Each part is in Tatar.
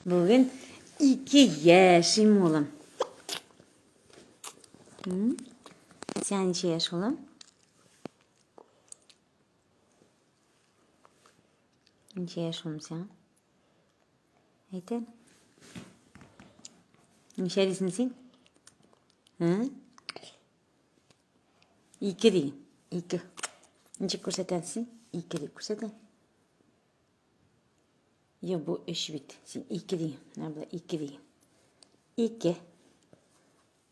Бүген 2 яшь им улым. Сиңа ничә яшь, улым? Ничә яшь, улым, сиңа? Әйт әле. Ничә дисең син? Ике диген. Ике. Ничек күрсәтәсең? Ике дип күрсәтә. Юк, бу өч бит. Син ике диген. Менә болай ике диген. Ике.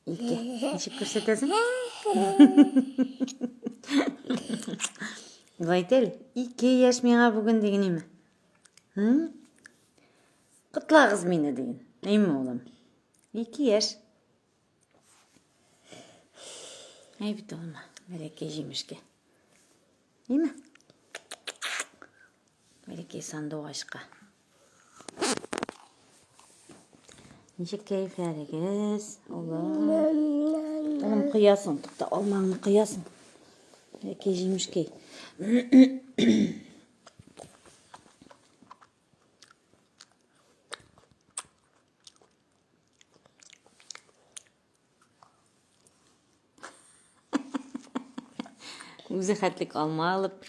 Ике. Ничек күрсәтәсең? Болай әйт әле. Ике яшь миңа бүген диген име? Котлагыз мине диген. Әйме, улым? Ике яшь. Әй бит алма, бәләкәй җимешкә. Ниме? Бәләкәй сандугачка. Ничек кәефләрегез, улым? Улым, коясың, тукта, алмаңны коясың. Бәләкәй җимешкәй. Үзе хәтлек алма алып.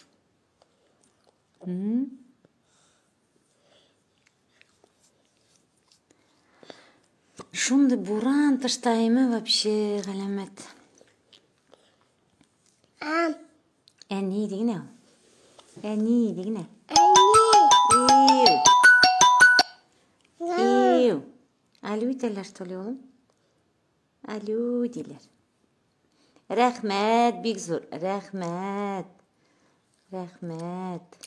Шундый буран тышта име вообще галәмәт. Әни диген ул. Әни диген. Әни. Ию. Алю итәләр, что ли, улым? Алю диләр. Рәхмәт, бик зур. Рәхмәт. Рәхмәт.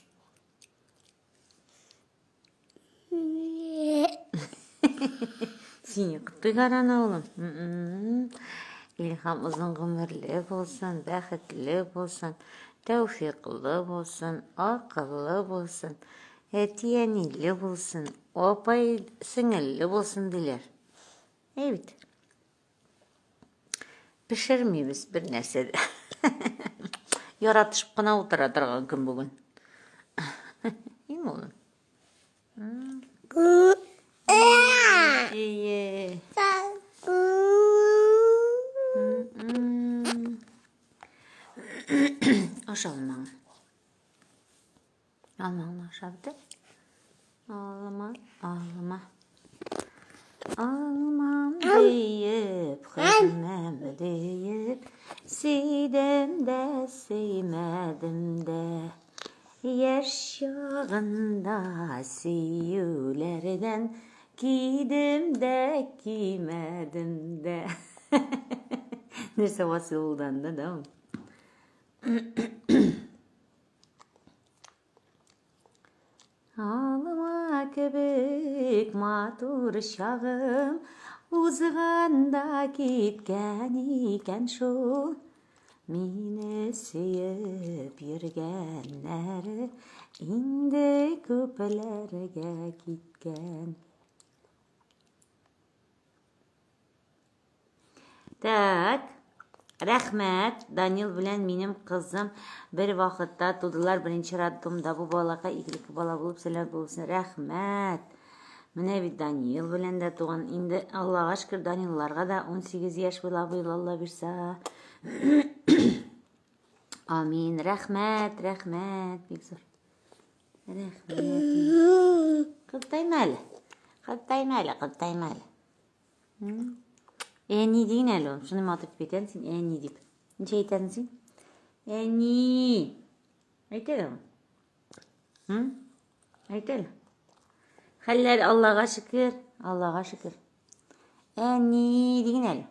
Сине котлыйлар аны, улым. Илһам озын гомерле булсын, бәхетле булсын, тәүфиклы булсын, акыллы булсын, әти-әниле булсын, апай сеңелле булсын диләр. Әй бит. Пешермибез бер нәрсә дә. Яратышып кына утыра торган көн бүген. Им улым. Ие. Аша алмаңны. Алмаңны аша бетер. Алма, алма. Алмам диеп, хөрмәм диеп, сөйдем дә, сөймәдем дә. Яшь чагында сөюләрдән кидем дә, кимәдем дә. Нәрсә васил булды анда, да ул? Алма кебек матур чагым узган да киткән икән шул. Мине сөеп йөргәннәре инде күпләргә киткән. Так. Рәхмәт. Данил белән минем кызым бер вакытта тудылар беренче роддомда. Бу балака игелекле бала булып, сәламәт булсын. Рәхмәт. Менә бит Данил белән дә туган. Инде Аллага шөкер, Данилларга да 18 яшь була быел Алла бирсә. Амин. Рәхмәт, рәхмәт. Бик зур. Рәхмәт. Кызтайма әле. Кызтайма әле, кызтайма әле. Әни диген әле ул. Шуны матур дип әйтәсең син, әни дип. Ничә әйтәсең син? Әни. Әйт әле ул. Әйт әле. Хәлләр Аллага шөкер, Аллага шөкер. Әни диген әле.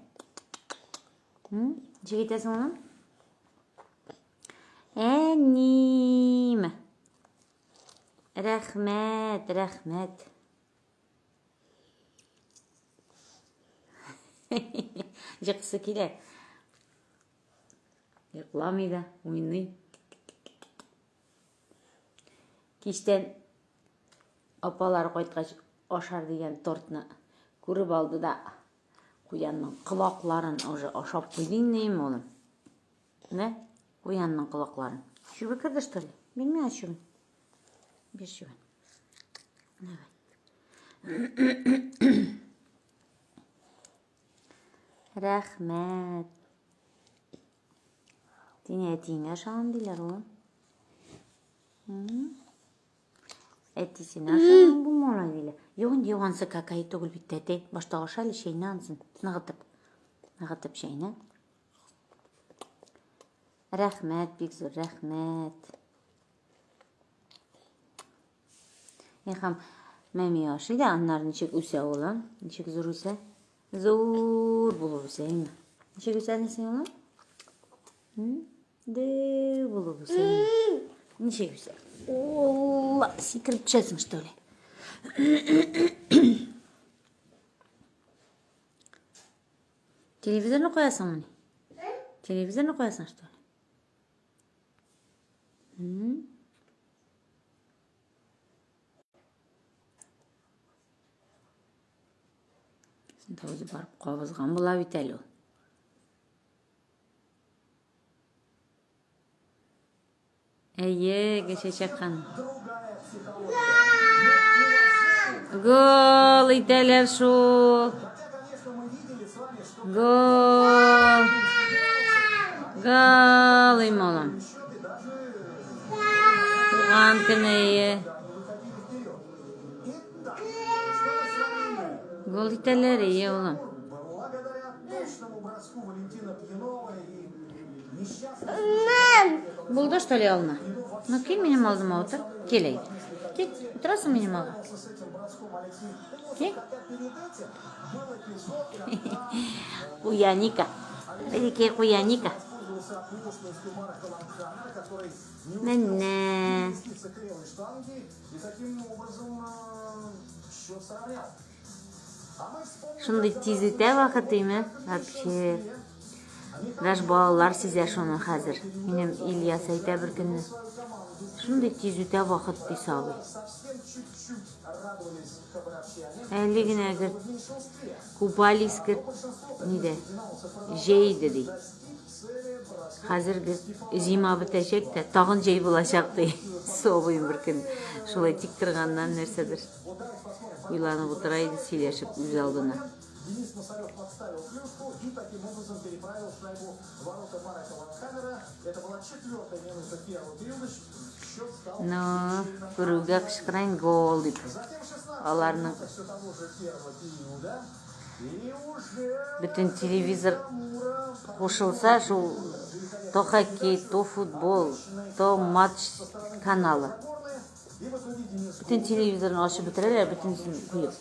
Ничек әйтәсең аны? Әним. Рәхмәт, рәхмәт. Җыксы килә. Йокламый да, уйный. Кичтән апалар кайткач ашар дигән тортны күреп алды да куянның колакларын уже ашап куйды инде им улым. Менә куянның колакларын. Чүбе керде что ли? Бир миңа чүбен. Бир чүбен. Давай. Рәхмәт. Син әтиеңә ошаган диләр, улым. Әтисенә ошаган бу малай диләр. Юк инде, юк, анысы какай түгел бит, тәтәй. Башта аша әле чәйне ансын. Ныгытып. Ныгытып чәйне. Рәхмәт, бик зур рәхмәт. Илһам, мәми ашый да, аннары ничек үсә улым? Ничек зур үсә? Зур булып үсә инде. Ничек үсә син улым? Дәү булып үсә. Ничек үсә? Алла, сикереп төшәсең, что ли? Телевизорны куясыңмыни? Телевизорны куясың, что ли? Син үзе барып кабызган була бит әле ул. Әйе, Гөлчәчәк ханым. Гол итәләр шул. Гол. Гол, малым. Туган көне әйе. Гол итәләр, әйе, улым. Булды, что ли, алма? Ну, кил минем алдыма утыр. Кил, әйдә. Кил, утырасың минем алга. Кил. Куяника. Бәләкәй куяника. Менә. Шундый тиз үтә вакыт име? Вообще. Даже балалар сизә шуны хәзер. Минем Ильяс әйтә бер көнне. Шундый тиз үтә вакыт ди сабый. Әле генә гер купались гер нидә? Җәй иде ди. Хәзер гер зима бетәчәк тә, тагын җәй булачак ди. Сабыем бер көн шулай тик торганнан нәрсәдер уйланып утыра иде, сөйләшеп үз алдына. Денис Носарев подставил клюшку и таким образом переправил шайбу в ворота Марека Ланхаммера. Это была четвертая минута первого периода. Счет стал Ну, күрүгә кычкырайын гол дип. Затем 16 Аларның минута все того же первого периода. И уже бөтен телевизор кушылса, шул то хоккей, то футбол, то матч каналы. И в итоге Денис Бөтен телевизорны ачып бетерәләр, бөтенесен куеп.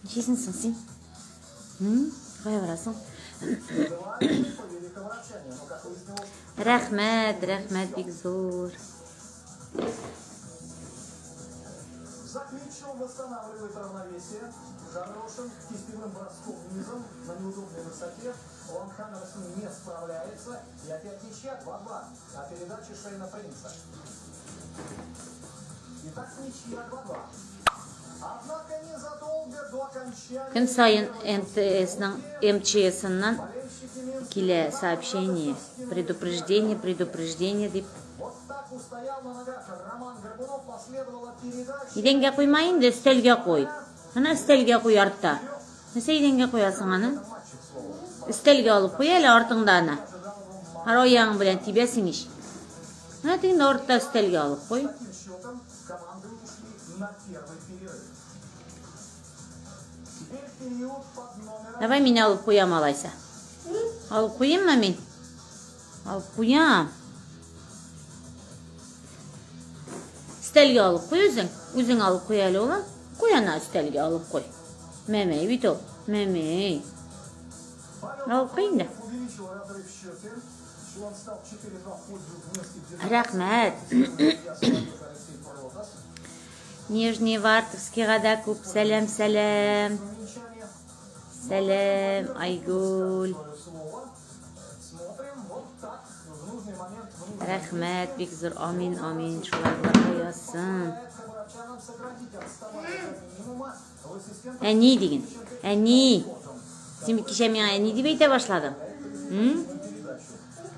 Нишлисең соң син? Кая барасың? дважды повели хабаровчане. Но, как выяснилось, Рәхмәт, рәхмәт бик зур. Закличев восстанавливает равновесие. Хорошим кистевым броском низом на неудобной высоте. Ланхаммер с ним не справляется. И опять ничья 2-2. А передача Шейна Принца. Итак, ничья 2-2. Однако незадолго до окончания Көн саен МТСның МЧСыннан болельщики Минска килә сообщение, предупреждение, предупреждение дип. Вот так устоял на ногах Роман Горбунов. Последовала передача. Идәнгә куйма инде, өстәлгә куй. Ана өстәлгә куй артта. Нәрсә идәнгә куясың аны? Өстәлгә алып куй әле артыңда аны. Ара аягың белән тибәсең ич. Менә тегендә артта өстәлгә алып куй. Таким счетом команды ушли на первый перерыв. Теперь период под номером Давай мин алып куям алайса. Алып куйыйммы мин? Алып куям. Өстәлгә алып куй үзең. Үзең алып куй әле, улым. Куй ана өстәлгә алып куй. Мәмәй бит ул. Мәмәй. Павел Алып куй инде. увеличил разрыв в счете. Он стал 4-2 в пользу Минских «Динамо». Рәхмәт. Алексей Протас. Нижневартовскийга да күп сәлам, сәлам. Минчане Сәлам, Айгөл. свое слово. Смотрим, вот так, в нужный момент, в нужный Рәхмәт, бик зур. Амин, амин. Шулай булырга язсын. помогает хабаровчанам сократить отставание до минимума. В ассистентах Әни диген. Әни. Син бит кичә миңа әни дип әйтә башладың. М?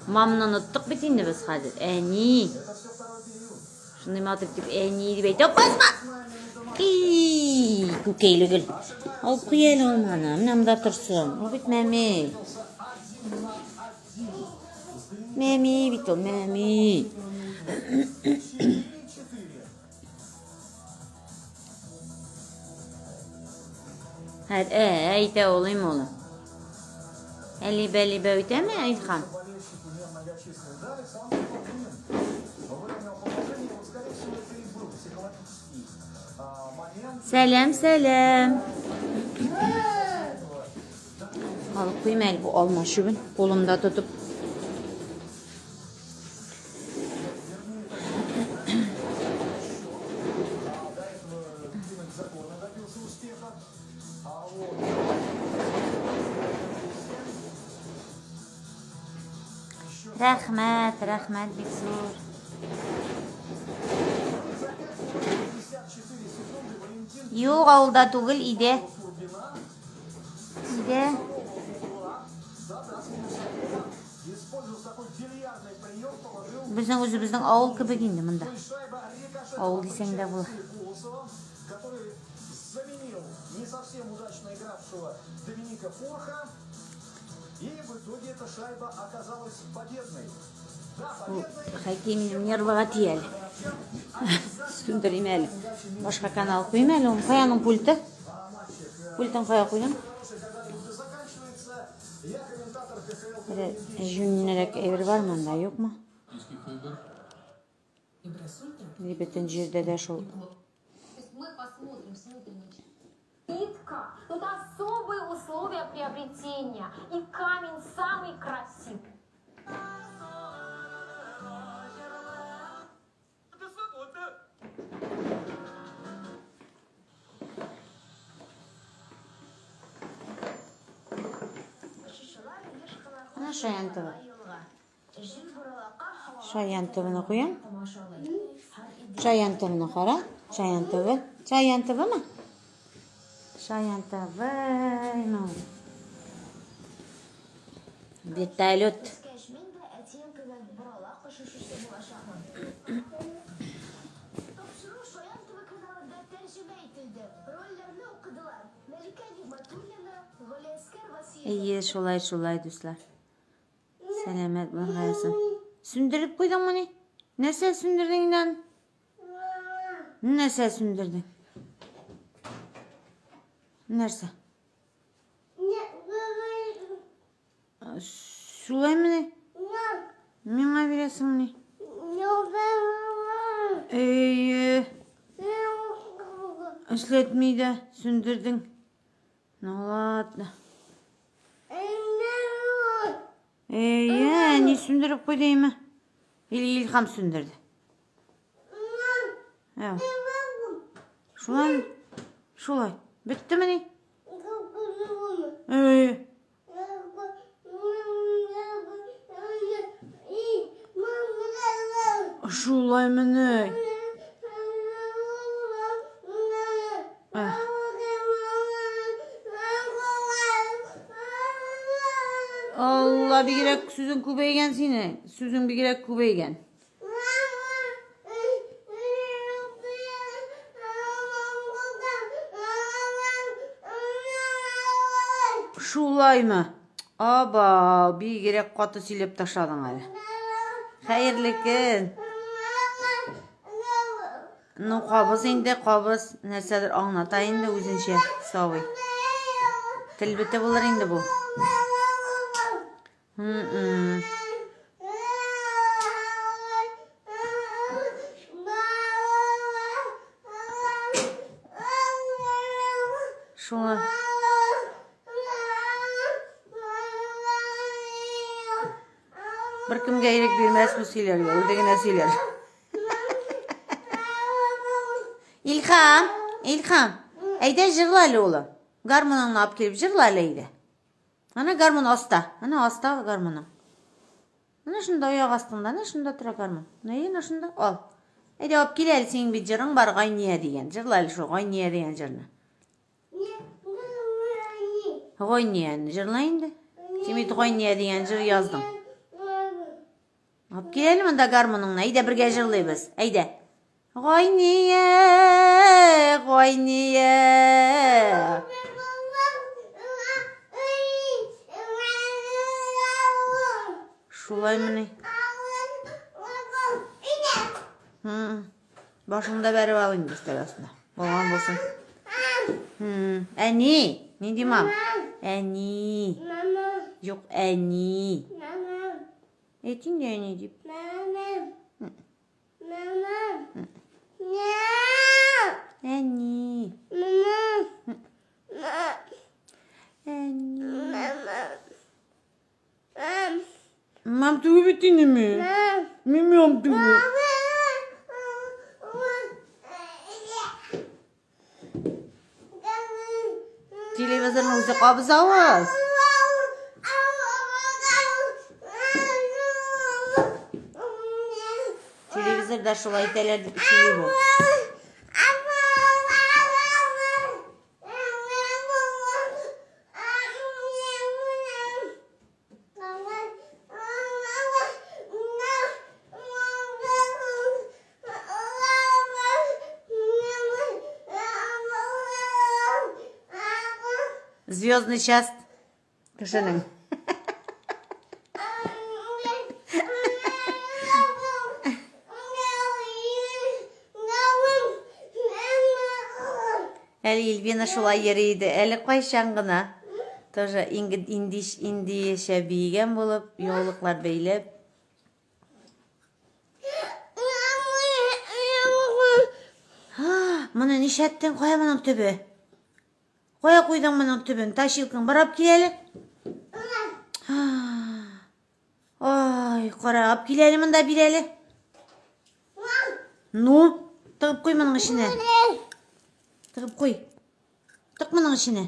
Мамны оныттык бит инде без хәзер. Әни. Это все второй период. Шундый матур дип, әни дип әйтә. Басма! И, күкәйле гөл. Алып куй әле алманы. Менә монда торсын. Ул бит мәми. Мәми бит ул, мәми. Һәр, ә, әйтә олыйм улым. Әли бәли бә үтәме, Илхам? Сәлам, сәлам. Алып куйм әле бу алма чүбен, кулымда тотып. Рәхмәт, рәхмәт бик зур. Юк, авылда түгел, өйдә. Өйдә. Безнең үзебезнең авыл кебек инде монда. Авыл дисәң дә була. Бу хоккей минем нервыга тия әле. Сүндерим әле. Башка канал куйым әле. Кая аның пульты? Пультын кая куйдым? Җүннерәк әйбер бар монда, юкмы? Ни бөтен җирдә дә шул. Тут особые условия приобретения, и камень самый красивый. Менә Шаян ТВ. Шаян ТВны куям. Шаян ТВны кара. Шаян ТВ. Шаян ТВмы? Шаян ТВ. Ну. Вертолет. Тапшыру Шаян ТВ каналында тәрҗемә ителде. Рольләрне укыдылар, Мәликә Нигъмәтуллина, Галиәскәр Васиев. Әйе, шулай, шулай, дуслар. Сәламәт булырга язсын. Сүндереп куйдыңмыни? Нәрсә сүндердең инде аны? Нәрсә сүндердең? Нәрсә? Шулаймыни? Миңа бирәсеңмени? Әйе. Эшләтми дә сүндердең. Ну ладно. Әйе, әни сүндереп куйды име? Или Илхам сүндерде? Ә. Шулай. Шулай. Беттемени? Әйе. Шулаймыни? Алла, бигрәк сүзең күбәйгән синең. Сүзең бигрәк күбәйгән. Шулаймы? Аба, бигрәк каты сөйләп ташладың әле. Хәерле көн. Ну, кабыз инде, кабыз. Нәрсәдер аңлата инде үзенчә, сабый. Тел бете булыр инде бу. Шуңа. Беркемгә ирек бирмәс бу сөйләргә, үзе генә сөйләр. Илхам, Илхам, әйдә җырла әле улым. Гармуныңны алып килеп җырла әле әйдә. Ана гармун аста. Ана аста гармуның. Менә шунда аяк астында, менә шунда тора гармун. Менә шунда ал. Әйдә алып кил әле, синең бит җырың бар, Гайния дигән. Җырла әле шул Гайния дигән җырны. Гайнияне җырла инде. Син бит Гайния дигән җыр яздың. Алып кил әле монда гармуныңны. Әйдә бергә җырлыйбыз. Әйдә. Гайния, Гайния. Шулаймыни? Башыңда бәреп ал инде өстәл астына. Булган булсын. Әни, нинди мам? Әни. Мама. Юк, әни. Мама. Әйт инде әни дип. Мама. Мама. Әни. Мама. Әни. Мама. Мам түгел бит инде мин. Мин мам түгел. Телевизорны үзе кабызабыз. Телевизорда шулай итәләр дип сөйли бу. Звездный час кешенең. Әле Ильвина шулай йөри иде. Әле кайчан гына тоже индиш индиячә биегән булып, яулыклар бәйләп. Моны нишләттең? Кая моның төбе? Кая куйдың моның төбен? Тащилкаң бар, алып кил әле. Ай, кара, алып кил әле монда, бир әле. Ну, тыгып куй моның эченә. Тыгып куй. Тык моның эченә.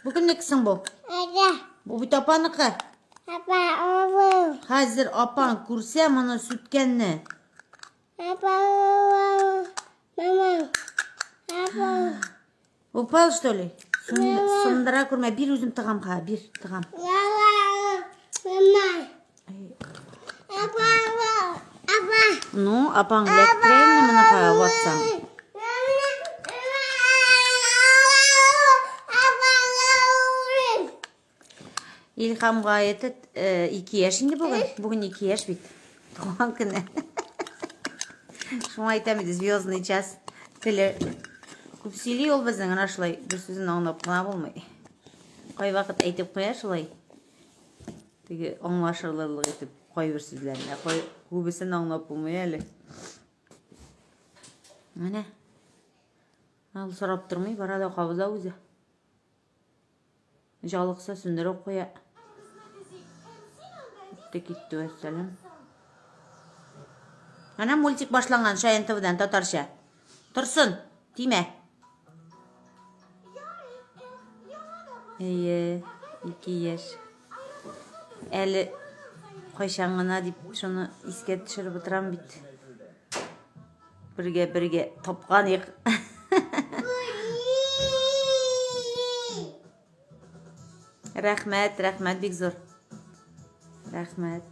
Бу кемнеке соң бу? Бу бит апаныкы. Апа, абы. Хәзер апаң күрсә моны сүткәнне. Апа, мама. Апа. Упал, что ли? Сындыра күрмә. Бир үзем тыгам, ха, бир, тыгам. Мама. Апа, апа. Ну, апаң эләктерә инде моны ха, ватсаң. Илһамга этот, 2 яшь инде бүген. Бүген 2 яшь бит. Туган көне. Шуңа әйтәм инде, звездный час. Теле күп сөйли ул безнең, ана шулай бер сүзен аңлап кына булмый. Кайвакыт әйтеп куя шулай. Теге аңлашылырлык итеп кайбер сүзләрне. Кай күбесен аңлап булмый әле. Менә. Ул сорап тормый, бара да кабыза үзе. Жалыкса сүндереп куя. Бетте китте вәссәлам. Әнә мультик башланган Шаян ТВдан татарча. Торсын, тимә. Әйе, 2 яшь. Әле кайчан гына дип шуны искә төшереп утырам бит. Бергә бергә тапкан ик. Рәхмәт, рәхмәт бик зур. Рәхмәт.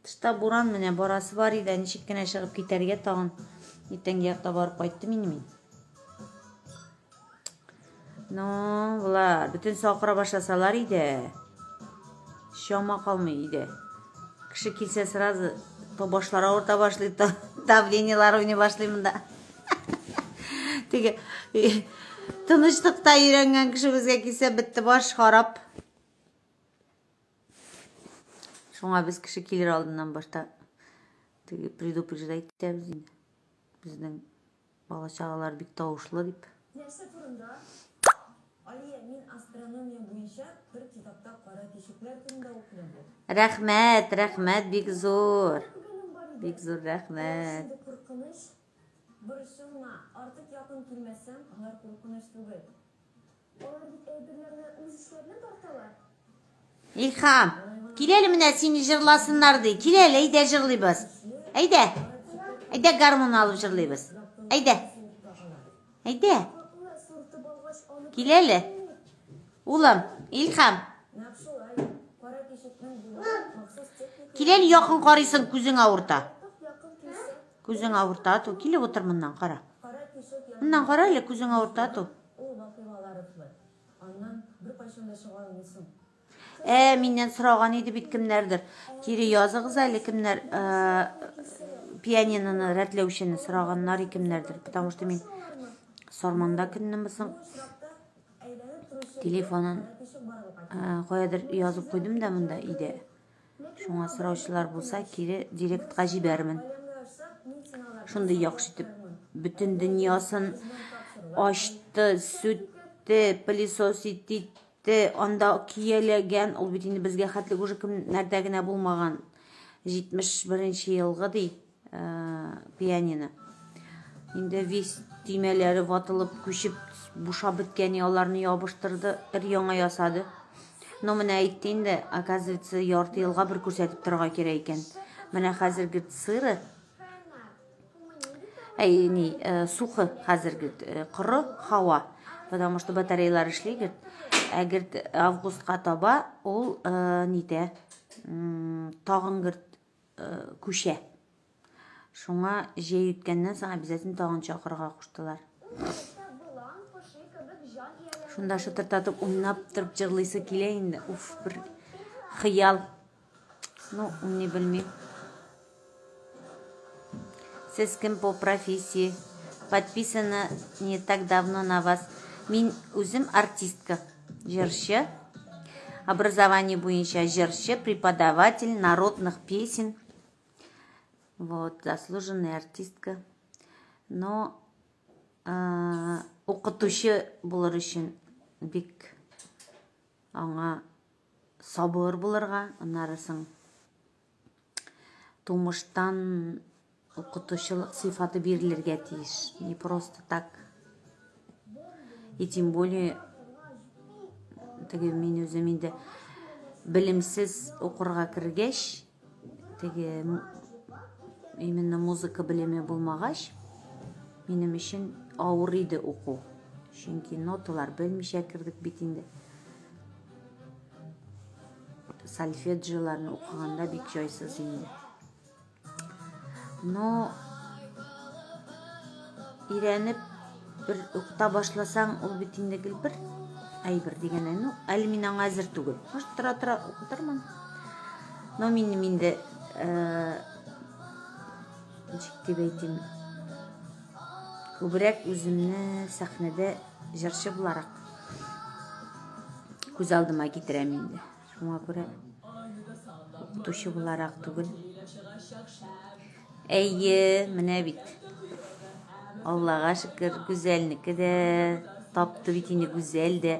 Тышта буран менә барасы бар иде, ничек кенә чыгып китәргә тагын. Иртәнге якта барып кайттым инде мин. Ну, болар бөтен сакыра башласалар иде. Чама калмый иде. Кеше килсә сразу то башлар авырта башлый, то давлениелар уйный башлый монда. Теге тынычлыкта өйрәнгән кеше безгә килсә бетте баш харап. Шуңа без кеше килер алдыннан башта теге предупреждать итәбез инде. Безнең Бала-чагалар бик тавышлы дип. Нәрсә турында? Алия, мин астрономия буенча бер китапта кара тишекләр турында укыдым. Рәхмәт, рәхмәт, бик зур. Күргәнем бар иде. Бик зур Алар рәхмәт. шундый куркыныч. Борчылма, артык якын килмәсәң, алар куркыныч түгел. Алар бит әйберләрне үз өсләренә тарталар. Илһам, кил әле менә сине җырласыннар ди. Кил әле, әйдә җырлыйбыз. Әйдә. Әйдә гармун алып җырлыйбыз. Әйдә. Әйдә. Кил әле. Улым, Илһам. Кил әле якын карыйсың, күзең авырта. Күзең авырта ту. Килеп утыр моннан, кара. Моннан кара әле, күзең авырта ту. Ә, миннән сораган иде бит кемнәрдер. Кире языгыз әле, кемнәр э, пианиноны рәтләүчене сораганнар кемнәрдер. Потому что мин Сарманда көннеме соң телефонын э, каядыр язып куйдым да монда өйдә. Шуңа сораучылар булса, кире директка җибәрмен. Шундый яхшы итеп бөтен дөньясын ачты, сүтте, пылесос итте, анда кияләгән, ул бит инде безгә хәтле уже кемнәрдә генә булмаган. 71 елгы ди э, пианино. Инде весь төймәләре ватылып, күчеп, бушап беткән, аларны ябыштырды, өр-яңа ясады. Ну, менә әйтте инде, оказывается, ярты елга бер күрсәтеп торырга кирәк икән. Менә хәзер, говорит, сыры, әй, ни, э, сухы хәзер, говорит, э, коры һава, потому что батареялар эшли, говорит. Ә, говорит, августка таба ул э, нитә, тагын, говорит, күчә. Шуңа җәй үткәннән соң обязательно тагын чакырырга куштылар. Шунда шытыртатып уйнап торып җырлыйсы килә инде. Уф, бер хыял. Ну, уйный белмим. Сез кем по профессии? Подписана не так давно на вас. Мин үзем артистка, җырчы. Образование буенча җырчы, преподаватель народных песен. Вот, заслуженная артистка. Но э, укытучы булыр өчен бик аңа сабыр булырга, аннары соң тумыштан укытучылык сыйфаты бирелергә тиеш. Не просто так. И тем более теге мин үзем инде белемсез укырга кергәч, теге именно музыка белеме булмагач, минем өчен авыр иде уку. Чөнки ноталар белмичә кердек бит инде. Сольфеджиоларны укыганда бик җайсыз инде. Но өйрәнеп бер укыта башласаң, ул бит инде гел бер әйбер дигән. Ну, әле мин аңа әзер түгел. Может, тора-тора укытырмын. Но минем инде э, ничек дип әйтим, күбрәк үземне сәхнәдә җырчы буларак күз алдыма китерәм инде. Шуңа күрә укытучы буларак түгел. Әйе, менә бит. Аллага шөкер, Гүзәлнеке дә тапты бит инде Гүзәл дә.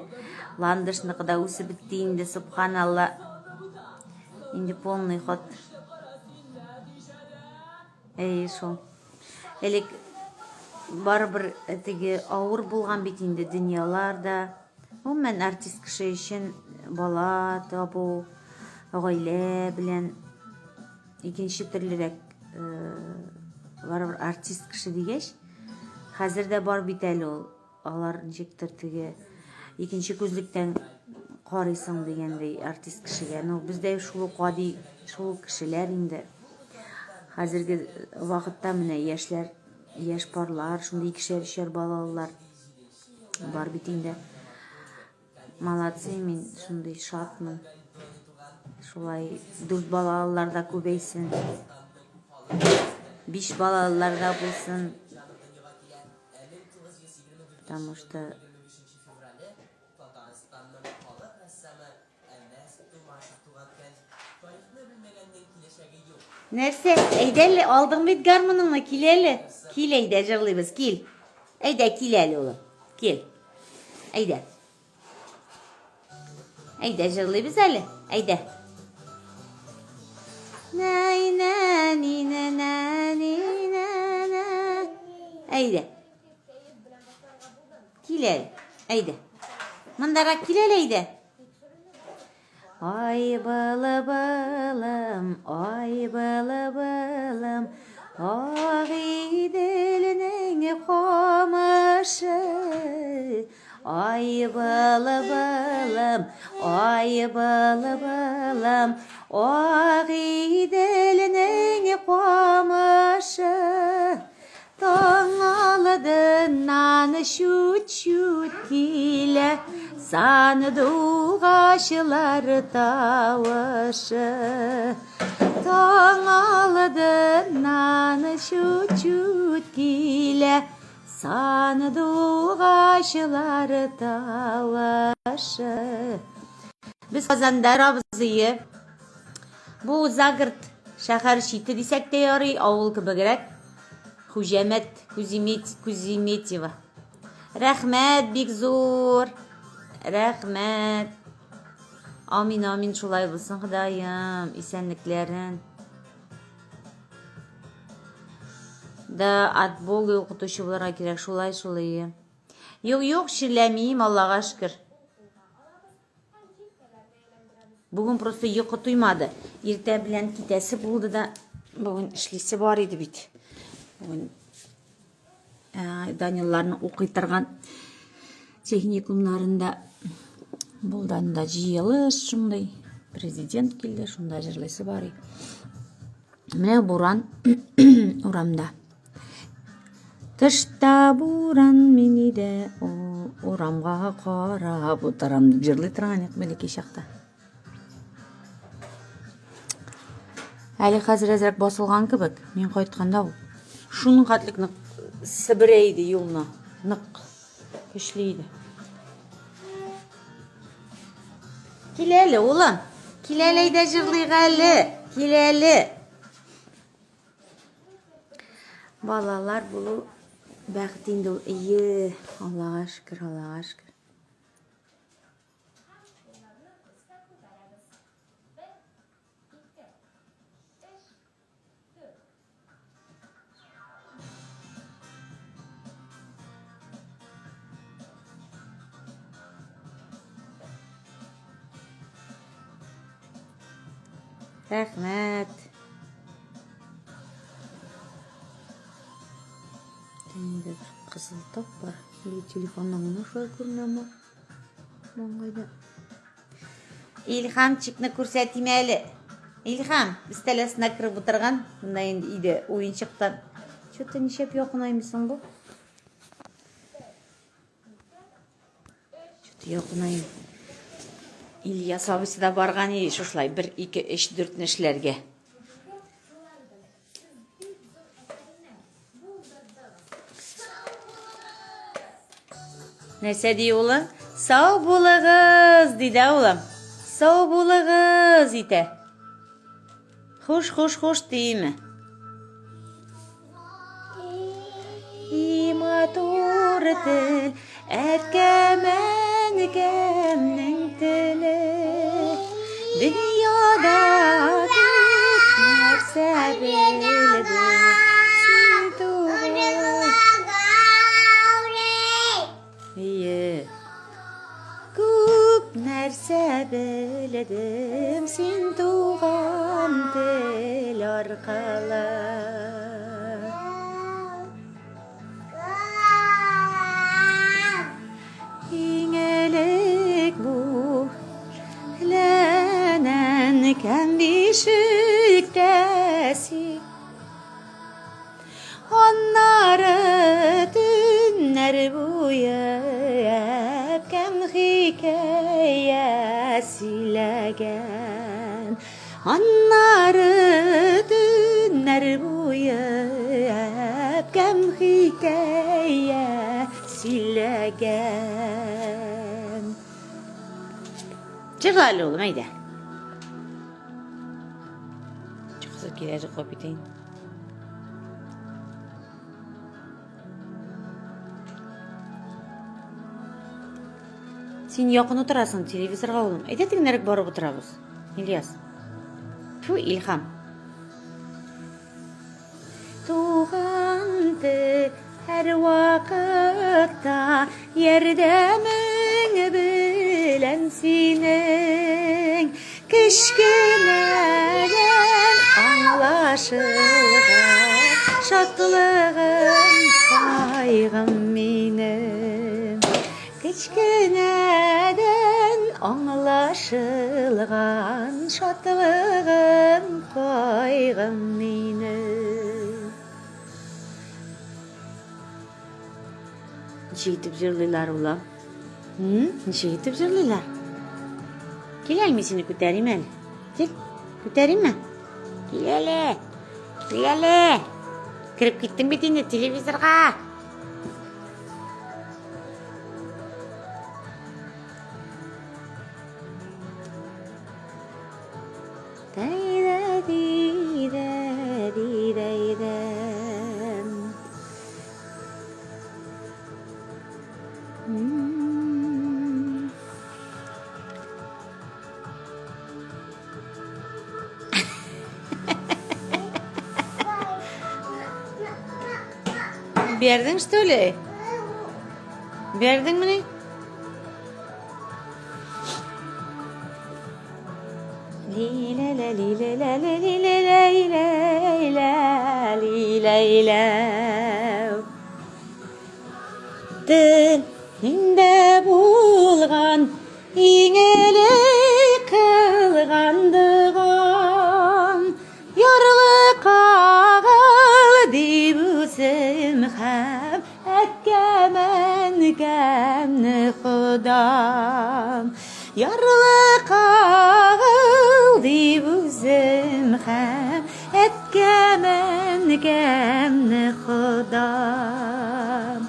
Ландышныкы да үсеп бетте инде, субханалла. Инде полный ход. Әйе шул. Элек барыбер теге авыр булган бит инде дөньялар да. Гомумән артист кеше өчен бала табу, гаилә белән икенче төрлерәк э, барыбер артист кеше дигәч, хәзер дә бар бит әле ул. Алар ничектер теге икенче күзлектән карыйсың дигәндәй артист кешегә. Ну, без дә шул ук гади, шул ук кешеләр инде. Хәзерге вакытта менә яшьләр, яшь парлар, шундый икешәр, өчәр балалылар бар бит инде. Молодцы, мин шундый шатмын. Шулай дүрт балалылар да күбәйсен. Биш балалылар да булсын. Потому что Нәрсә, әйдә әле, алдың бит гармуныңны, кил әле. Кил әйдә, җырлыйбыз, кил. Әйдә, кил әле, улым. Кил. Әйдә. Әйдә, җырлыйбыз әле. Әйдә. Әйдә. Кил әле. Әйдә. Мондарак кил әле, әйдә. Ай былы-былым, ай былы-былым, Агыйделнең камышы. Ай былы-былым, ай былы-былым, Агыйделнең камышы. Таң алдыннан чут-чут килә сандугачлар тавышы. Таң алдыннан чут-чут килә сандугачлар тавышы. Без Казанда торабыз ие. Бу загород шәһәр чите дисәк тә ярый, авыл кебегрәк. Хуҗәмәт Кузимет Кузиметьева. Рәхмәт бик зур. Рәхмәт. Амин, амин, шулай булсын, Ходаем, исәнлекләрен. Да, от Бога укытучы булырга кирәк, шулай шул ие. Юк, юк, чирләмим, Аллага шөкер. Бүген просто йокы туймады. Иртә белән китәсе булды да, бүген эшлисе бар иде бит. Бүген э, Данилларны укый торган техникумнарында булды анда җыелыш шундый. Президент килде, шунда җырлыйсы бар иде. Менә буран урамда. Тышта буран, мин өйдә, урамга карап утырам дип җырлый торган идек бәләкәй чакта. Әле хәзер әзрәк басылган кебек. Мин кайтканда ул шуның хәтлек нык себерә иде юлны. Нык көчле иде. Кил әле, улым. Кил әле, әйдә җырлыйк әле. Кил әле. Балалар булу бәхет инде ул. Ие, Аллага шөкер, Аллага шөкер. Рәхмәт. Инде бер кызыл тап бар. Или телефоннан гына шулай күренәме? Маңгайда. Илһамчикны күрсәтим әле. Илһам, өстәл астына кереп утырган. Монда инде өйдә уенчыктан. Что-то нишләп якынаймыйсың бу? Что-то якынаем. Ильяс абыйсы да барган иде шушылай 1 2 3 4 эшләргә. Нәрсә ди улым? Сау булыгыз, диде улым. Сау булыгыз итә. Хуш, хуш, хуш дийме? И матур тел, әткәм, әнкәмнең теле. Дөньяда күп нәрсә белдем. Син туган. Ие. Күп нәрсә белдем син туган тел аркылы. Иң элек бу ләнәнкәм бишектә син. Аннары төннәр буе әбкәм хикәя сөйләгән. Аннары төннәр буе әбкәм хикәя сөйләгән. Җырла әле, улым, әйдә. Чыкса килә җырлап китәйин. Син якын утырасың телевизорга, улым. Әйдә тегенәрәк барып утырабыз. Ильяс. Фу, Илһам. Туган тел һәр вакытта ярдәмең белән синең кечкенәдән аңлашылган шатлыгым, кайгым минем. Кечкенәдән аңлашылган шатлыгым, кайгым минем. Ничек итеп җырлыйлар, улым? Ничек итеп җырлыйлар? Кил әле, мин сине күтәрим әле. Кил, күтәримме? Кил әле. Кил әле. Кереп киттең бит инде телевизорга. Бәрдең, что ли? Бәрдеңмени? Төнендә булган иң элек кылган догам Ярлыкагыл дип үзем һәм әткәм әнкәмне Ходам. Ярлыкагыл дип үзем һәм әткәм әнкәмне Ходам.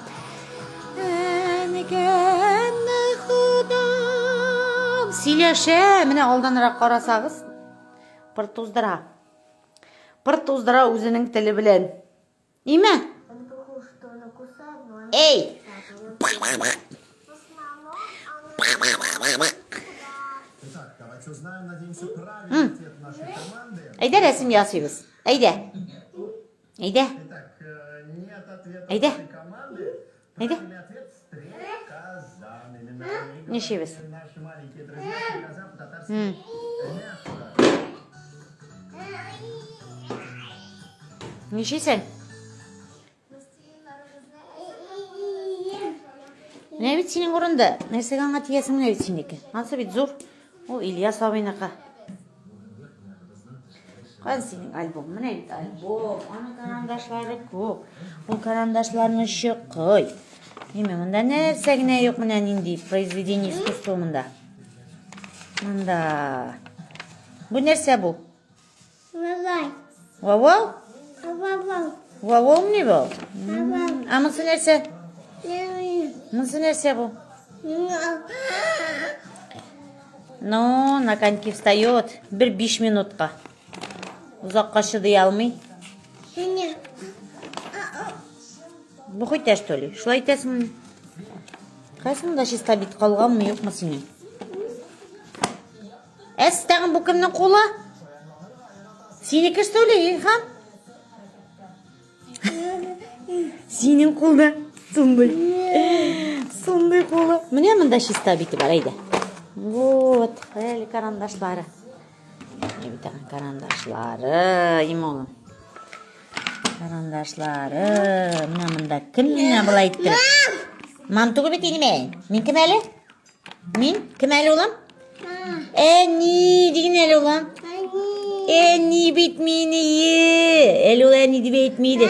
Әнкәмне Ходам. Сөйләшә, менә алданрак карасагыз. Пыр туздыра. Пыр туздыра үзенең теле белән. Име? Эй! Әйдә рәсем ясыйбыз. Әйдә. Әйдә. Әйдә. Әйдә. Нишлибез? Нишлисең? Менә бит синең урында. Нәрсәгә аңа тиясең менә бит синеке. Ансы бит зур. Ул Ильяс абыйныкы. Кайсы синең альбом? Менә бит альбом. Аның карандашлары күп. Ул карандашларны чокый. Неме, монда нәрсә генә юк, менә нинди произведение искусства монда. Монда. Бу нәрсә бу? Вавай. Вавау? Вавау. Вавау ни бу? Вавау. Ә монысы нәрсә? Монысы нәрсә бу? Ну, на коньки встает. Бер 5 минутка. Озакка чыдый алмый. Бу хоть что ли? Шулай итәсеңме? Кайсы монда чиста бит калганмы, юкмы синең? Әс, тагын бу кемнең кулы? Синеке что ли, Илһам? Синең кулда. Сундый. Сундый кулы. Менә монда чиста бите бар, әйдә. Вот, әле карандашлары. Менә бит аның карандашлары, им улым. Карандашлары. Менә монда кем миңа болай иттереп? Мам түгел бит инде мин. Мин кем әле? Мин кем әле улым? Әни диген әле улым. Әни бит мине. Әле ул әни дип әйтми иде.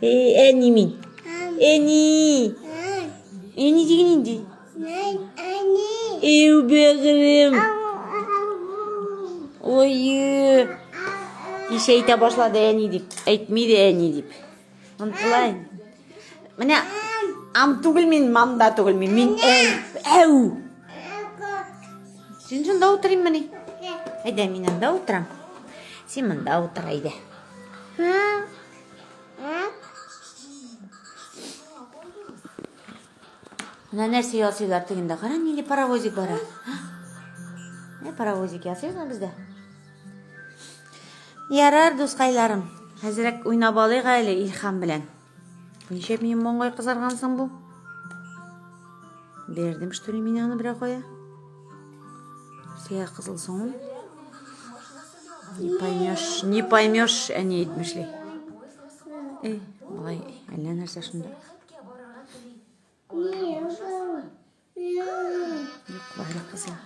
Әни мин. Әни. Әни диген инде. Әни. Эу бәгырем. Ой. Кичә әйтә башлады әни дип. Әйтми дә әни дип. Онытыла инде. Менә ам түгел мин, мам да түгел мин. Мин әй, әү. Син шунда утырыйммыни? Әйдә, мин анда утырам. Син монда утыр, әйдә. Менә нәрсә ясыйлар тегендә. Кара, нинди паровозик бара. Ә, паровозик ясыйбызмы бездә? Ярар, дускайларым. Хәзерәк уйнап алыйк әле Илһам белән. Нишләп минем маңгай кызарган соң бу? Бердем, что ли, мин аны берәр кая? Сия кызыл соң ул. Не поймешь, не поймешь, әни әйтмешли. Эй, болай, әллә нәрсә шунда. Юк, бары кызыл.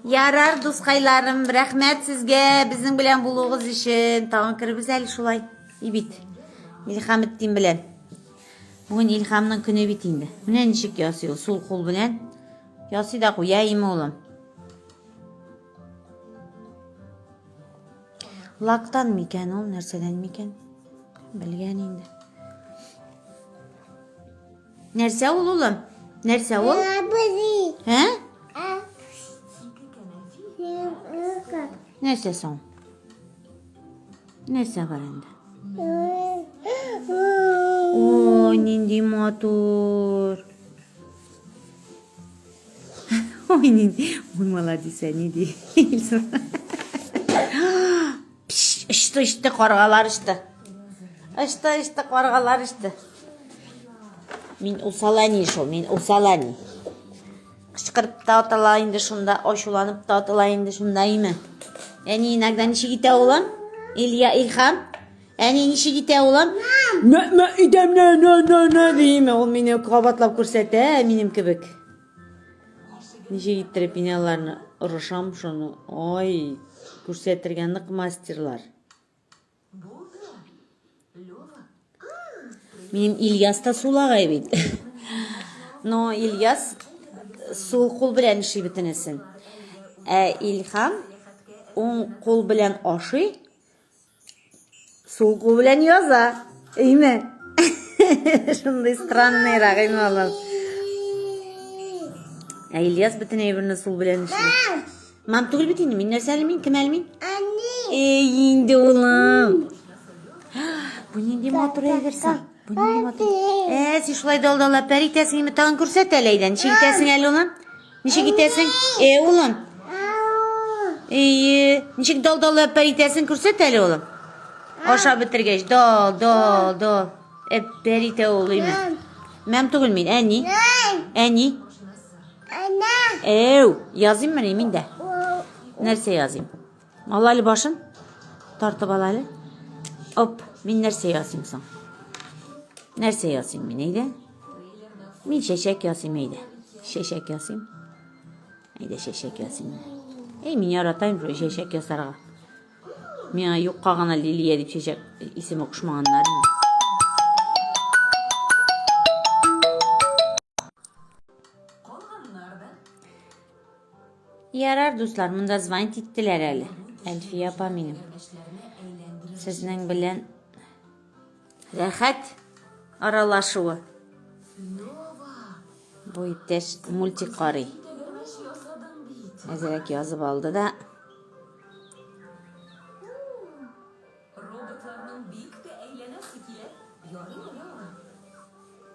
Ярар, дускайларым, рәхмәт сезгә безнең белән булуыгыз өчен. Тагын керебез әле шулай. И бит. Илхаметдин белән. Бүген Илхамның көне бит инде. Менә ничек ясый ул сул кул белән. Ясый да куя име улым. Лактан микән ул, нәрсәдән микән? Белгән инде. Нәрсә ул, улым? Нәрсә ул? Ә? Нәрсә соң? Нәрсә бар инде? Ой, нинди матур. Ой, нинди. Ой, молодец, әни ди. Очты, очты, каргалар очты. Очты, очты, каргалар очты. Мин усал әни шул, мин усал әни. Кычкырып та атыла инде шунда, ачуланып та атыла инде шунда, име? Әни иногда ничек итә улым? Илья, Илхам? Әни ничек итә улым? Мә, мә, итәм, нә, нә, нә, нә, диме? Ул мине кабатлап күрсәтә, минем кебек. Ничек иттереп мин аларны орышам шуны. Ой, күрсәтергә нык мастерлар. Минем Ильяс та сулагай бит. Но Ильяс сул кул белән эшли бөтенесен. Ә Илхам уң кул белән ашый, сул кул белән яза. Әйме? Шундый странныйрак инде алар. Ә Ильяс бөтен әйберне сул белән эшли. Мам түгел бит инде. Мин нәрсә әле мин? Кем әле мин? Әни. Эй, инде улым. Бу нинди матур әйбер соң? Бу нинди матур? Ә, син шулай далдалап пәр итәсең инде, тагын күрсәт әле әйдә. Ничек итәсең әле, улым? Ничек итәсең? Э, улым. Әйе, ничек далдалап пәр итәсең, күрсәт әле, улым. Аша бетергәч, дал, дал, дал. Әппәр итә ул, име. Мәм түгел мин, әни. Әни. Әү, языйм мени мин дә. Нәрсә языйм? Ал әле башын. Тартып ал әле. Оп, мин нәрсә языйм соң? Нәрсә языйм мин, әйдә? Мин чәчәк ясыйм, әйдә. Чәчәк ясыйм. Әйдә, чәчәк ясыйм. Әй, мин яратайм шул чәчәк ясарга. Миңа юкка гына Лилия дип чәчәк исеме кушмаганнар инде. Ярар, дуслар, монда звонить иттеләр әле. Әлфия апа минем. Сезнең белән рәхәт аралашуы. Бу иптәш мультик карый. Әзрәк язып алды да.